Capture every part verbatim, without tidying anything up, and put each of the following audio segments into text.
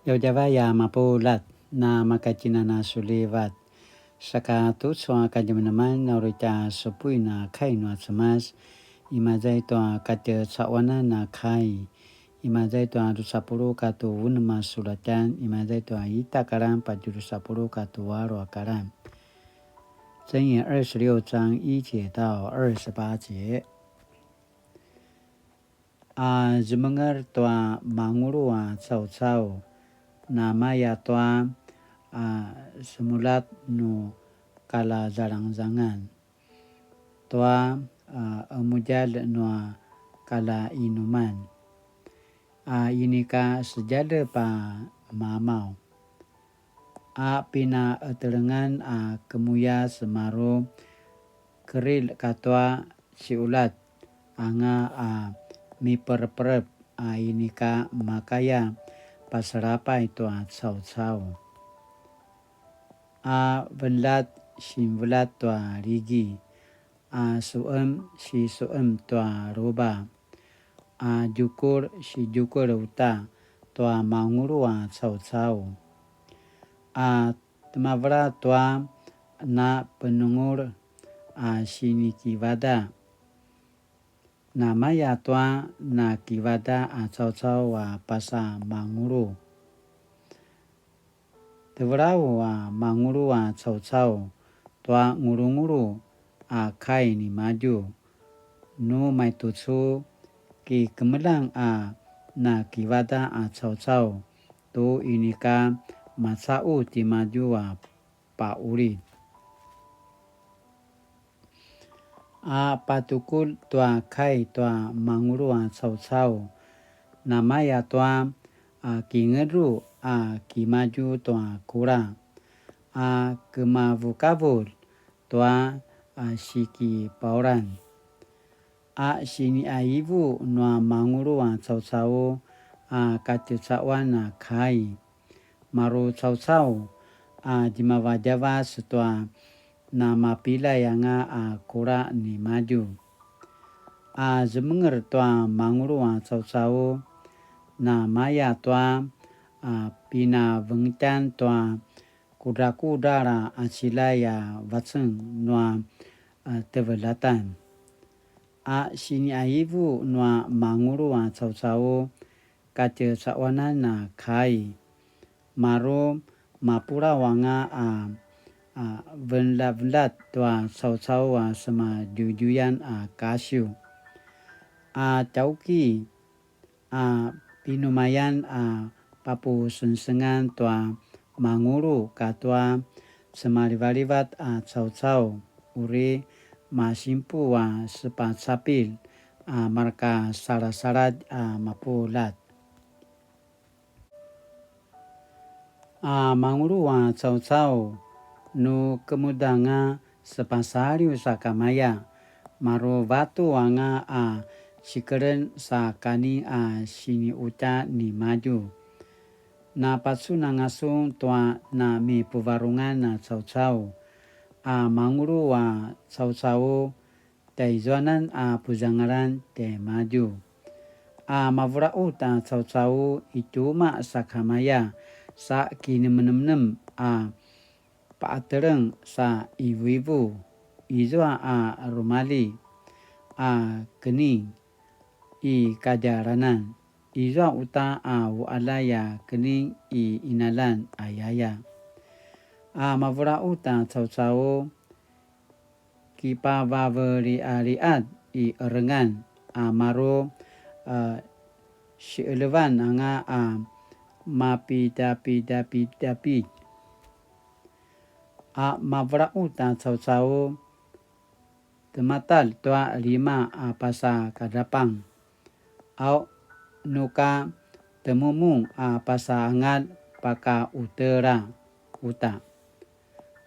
Djavadjavay a mapuljat, na makatjinana sulivat. Saka tucu a kadjemeneman na uri tja supuin a kai nua Cemas, imaza i tua katjecaquanan a kai, imaza i tua drusa puluq katua unem a sulatjan, imaza i tua ita a kalan patje drusa puluq katua alu a kalan. 箴言二十六章一節到二十八節。 A zemenger tua mangulu a caucau, namaya tua a semulat nu kalazalangzangan, tua a emudjalj nua kalainuman, a inika sedjalep a mamaw, a pinaetelengan a kemuyas maru kerilj katua ciulat anga a mipereperep a inika makaya pasalapay tua caucau. A venlat sinvelat tua ligi, a suem sisuem tua ruba, a djukul sidjukul uta tua mangulu a caucau. A temavela tua na penengul a sinikivada, namaya tua na kivada a caucau a pasa mangulu. Tevelau a mangulu a caucau tua ngulungulu a kai nimadju. Nu maitucu kikemeljang a na kivada a caucau tu inika macaqu timadju a paqulid. A patukulj tua kai tua mangulu a caucau, namaya tua a kingeru a kimadju tua kula, a kemavukavulj tua a sikipaulan. A siniqaivu nua mangulu a caucau a katjecaquan a kai, maru caucau a djemavadjavas tua namapilay anga a kula nimadju. A zemenger tua mangulu a caucau, namaya tua a pinavengtjan tua kudrakudral a acilay a vaceng nua a tevelatan. A siniqaivu nua mangulu a caucau katjecaquanan a kai, maru mapulaw anga a a venlavenlat tua caucau a semadjudjuyan a kasiw. A tauki a pinumayan a papusengsengan tua mangulu katua semalivalivat a caucau, uri masimpu a sepacapilj a marka salasaladj a mapuljat. A mangulu a caucau, nu kemudanga sepasaliw sakamaya, maru vatu anga a sikelen sa kani a siniutja nimadju. Napacunanga sun tua namipuvarungan a caucau, a mangulu a caucau, tjaizuanan a puzangalan tjaimadju. A mavulaqut a caucau i tjumaq sakamaya sa kinemenemnem a paqateleng sa ivuivu, izua a rumali a kening i kadjalanan, izua uta a uqaljay a kening i qinaljan ayaya. A mavulaqut a caucau kipavavelialiat i qerengan a maru a siqelevan anga a mapidapidapidapid. A mavulaqut a caucau tematalj tua lima a pasa kadrapang. Au, nuka temumung a pasa angalj paka utela uta.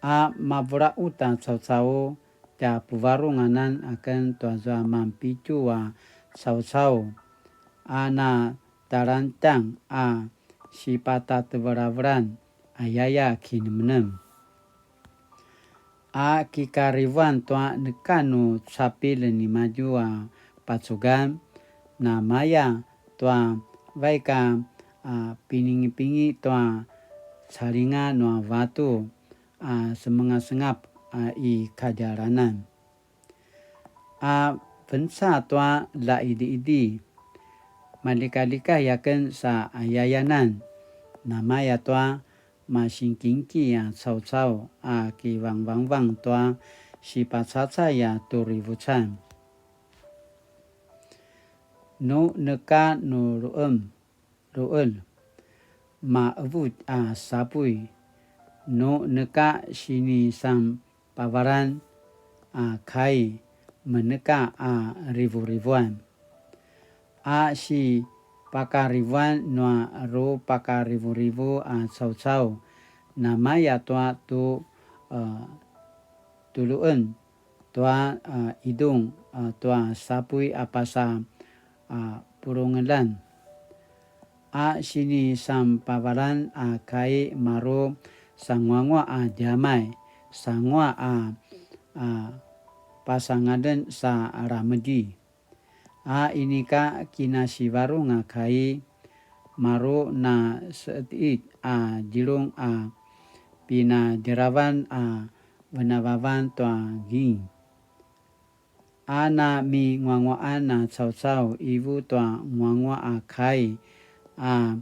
A mavulaqut a caucau tja puvarunganan aken tuazua manpitju a caucau a na talangtang a sipatatevelavelan ayaya kinemnem. A kikarivuan tua neka nu capil nimadju a pacugan, namaya tua vaik a a piningipingi tua calinga nua vatu a semengasengap a i kadjalanan. A venca tua laidiidi, malikalikay aken sa ayayanan, namaya tua masingkingki a caucau a kivangvangvang tua sipacacay a turivucan. Nu neka nu luem, luel, maevut a sapuy, nu neka sinisanpavalan a kai, meneka a rivurivuan. A sipakarivuan nua rupakarivurivu a caucau, namaya tua tu, a, tuluen tua, a, idung, a, tua sapuy a pasa, a, pulungelan. A sinisanpavalan a kai maru sanguanguaq a djamay, sanguaq a, a, pasangaden sa ramedi. A inika kinasivarung a kai, maru na seetit a djilung a pinadiravan a venavavan tua ging. A na minguanguaqan a caucau ivu tua nguanguaq a kai a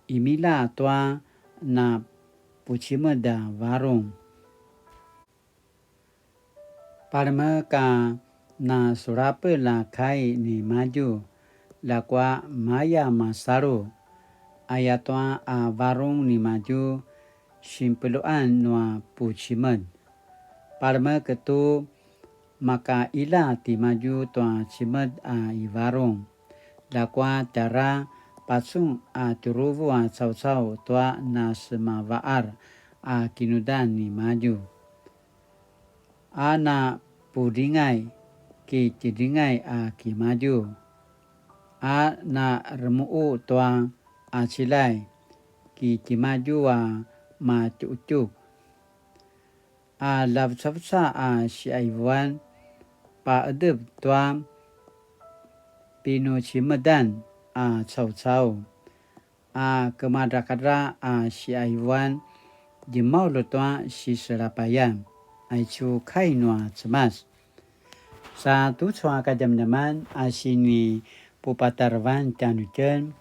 imila tua na pucimed a varung. Palemek a na surapel a kai nimadju, ljakua maya masalu, ayatua a varung nimadju, sinpeluan nua pucimed. Palemek tu makaila timadju tua cimed a i varung, ljakua tjara pacun a tjuruvu a caucau tua na semavaar a kinudan nimadju. A na pudringay ki tjidringay a kimadju, a na remu'u tua acilay ki timadju a matju'utjup, a lavecaveca a si'aivuan pa'edep tua pinucimedan a caucau, a kemadrakadra a si'aivuan djemaul tua siselapayan, aicu kai nua Cemas. Sa tucu a kadjamadjaman a sinipupatarevan tjanuitjen,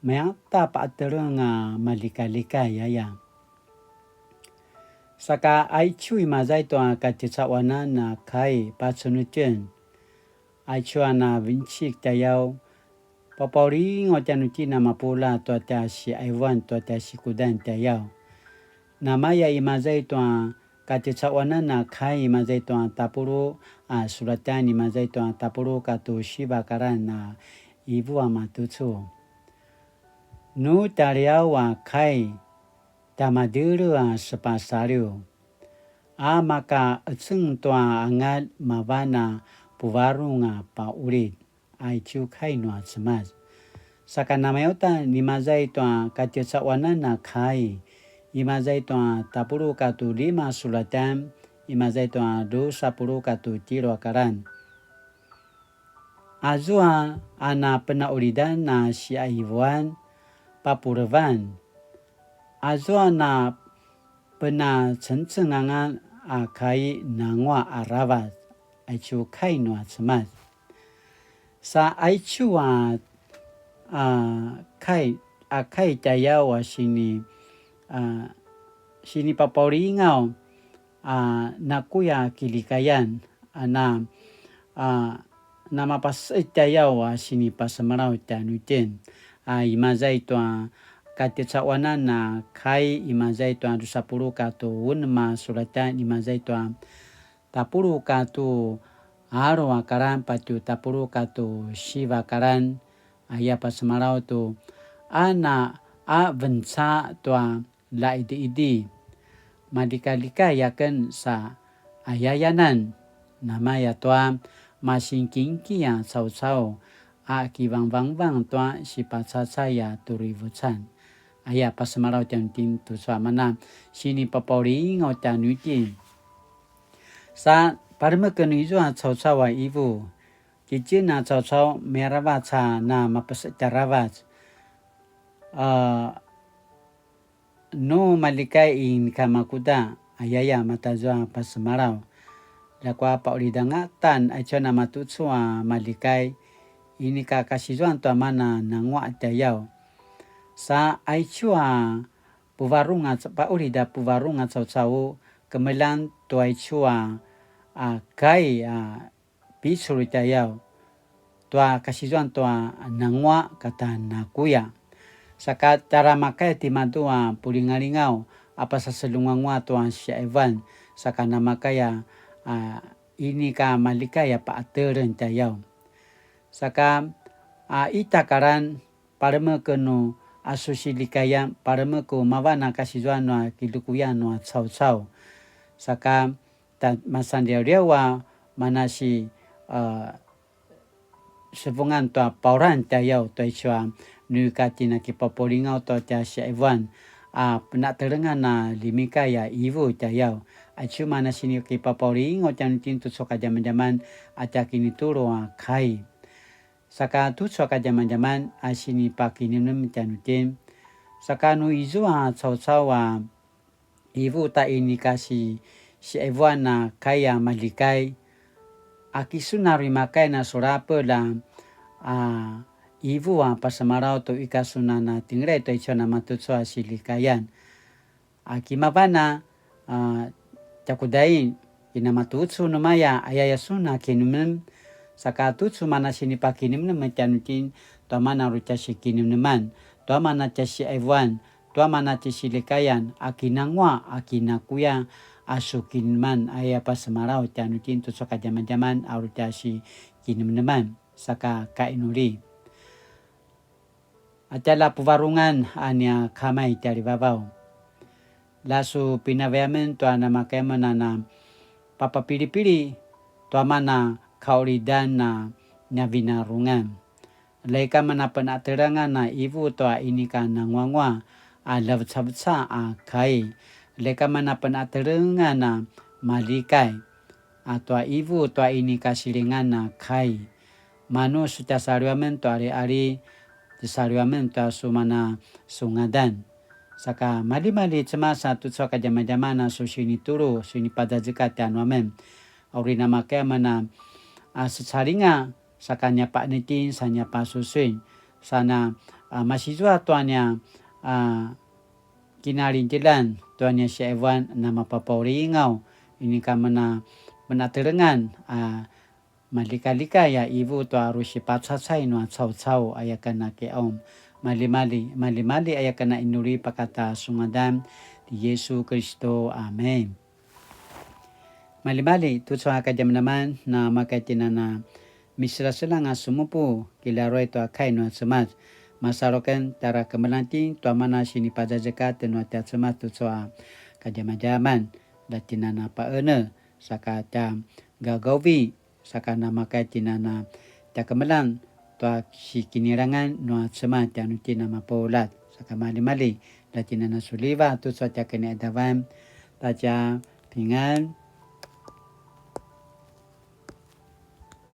mayata pa'ateleng a malikalikay aya. Saka aicu imaza i tua katjecaquanan a kai pacunutjen, aicu a na vinecik tjayaw, papaulingaw tjanuitjen a mapuljat tua tja si'aivuan tua tja sikudan tjayaw. Namaya imaza i tua katjecaquanan a kai imaza i tua tapuluq a sulatan imaza i tua tapuluq katu siva kalan a ivu a matucu. Nu tjaliaw a kai, tjamadjele a sepasaliw, a maka eceng tua angalj mavan a puvarung a pa'ulid, aicu kai nua Cemas. Saka namaya uta imaza i tua katjecaquanan a kai, imaza i tua tapuluq katu lima sulatan, imaza i tua dusa puluq katu tjelu a kalan. Azua a na penaulidan a si'aivuan papulevan, azua na penacengcengangan a kai nanguaq aravac, aicu kai nua Cemas. Sa aicu a, a kai, a kai tjayaw a sini, a sinipapaulingaw a nakuya kilikayan, a na, a namapase'etj tjayaw a sinipasemalaw tjanuitjen, a imaza i tua katjecaquanan a kai, imaza i tua dusa puluq katu unem a sulatan, imaza i tua tapuluq katu alu a kalan patju tapuluq katu siva kalan, aya pasemalaw tu, a na a venca tua laidiidi, malikalikay aken sa ayayanan, namaya tua masingkingki a caucau a kivangvangvang tua sipacacay a turivucan. Aya pasemalaw tjanuitjen tucu a mana sinipapaulingaw tjanuitjen. Sa palemeken izua caucau a ivu, tjitjen a caucau miaravac a na mapase'etjaravac. A, nu malikay inika makuda, ayaya matazua pasemalaw. Ljakua pa'ulidangatan aicu a namatucu a malikay inika kasizuan tua mana nanguaq tjayaw. Sa aicu a puvarungac, pa'ulid a puvarungac caucau kemeljang tua aicu a, a kai a picul tjayaw, tua kasizuan tua nanguaq kata nakuya. Saka tjara makaya timadju a pulingalingaw a pasaselunganguaq tua siaivan, saka namakaya a inika malikay a pa'atelen tjayaw. Saka a ita karan palemek nu a su silikayan, palemek u mavan a kasizuan nua kilukuyan nua caucau. Saka ta masanliawliaw a manasi a sevungan tua pauran tjayaw tua aicu a nu ika tjen a kipapaulingaw tua tja siaivuan a penatelengan a limikay a ivu tjayaw. Aicu mana sini kipapaulingaw tjanuitjen tucu a kadjamadjaman a tja kinitulu a kai. Saka tucu a kadjamadjaman a sinipakinemnem tjanuitjen. Saka nu izua caucau a ivu ta inika si, siaivuan a kai a malikay. Aki sun a rimakay na sulapel a, a ivu a pasemalaw tu ika sun a na tingelay tu aicu a namatucu a silikayan. Aki mavan a, a, tjakudain, kinamatucu numaya, ayaya sun a kinemnem, saka tucu mana sinipakinemnem tjanuitjen, tua mana ru tja sikinemneman, tua mana tja siaivuan, tua mana tja silikayan, aki nanguaq, aki nakuya, a su kinemneman, aya pasemalaw tjanuitjen tucu a kadjamadjaman, a ru tja sikinemneman, saka kainuli. A tjalja puvarungan a nia Kama i tjalivavaw. La su pinavay amen tua namakay amen a na papapilipili tua mana kaulidan a nia vinarungan. Laika mana penatelengan a ivu tua inika nanguanguaq a lavecaveca a kai. Laika mana penatelengan a malikay a tua ivu tua inika silingan a kai. Manu su tja saliw amen tua aliali, tja saliw amen tua su mana su ngadan. Saka malimali Cemas a tucu a kadjamadjaman a su sinitulu, sinipazazekatj tjanuamen. A uri namakay amen a, a secalinga, saka nia pa'enetjin sa nia pasusuin. Sana, a, masizua tua nia, a, kinalingkilan tua nia siaivuan na mapapaulingaw, inika mena, menatelengan, a, malikalikay a ivu tua ru sipacacay nua caucau aya ken a kiqaung. Malimali, malimali aya ken a inuli pakata su ngadan ti Yesu Kristo. Amen. Malimali, tucu a kadjamadjaman, namakay tjen a na miselaselang a semupu, kilaruay tua kai nua Cemas. Masalu aken tjara kemeljang itjen tua mana sinipazazekatj nua tja Cemas tucu a kadjamadjaman, la tjen a na pa'enetj, saka tja gagauvi, saka namakay tjen a na tja kemeljang tua sikinilangan nua Cemas tjanuitjen a mapuljat, saka malimali, la tjen a na suliva tucu a tja kiniqadavan, ta tja pingan.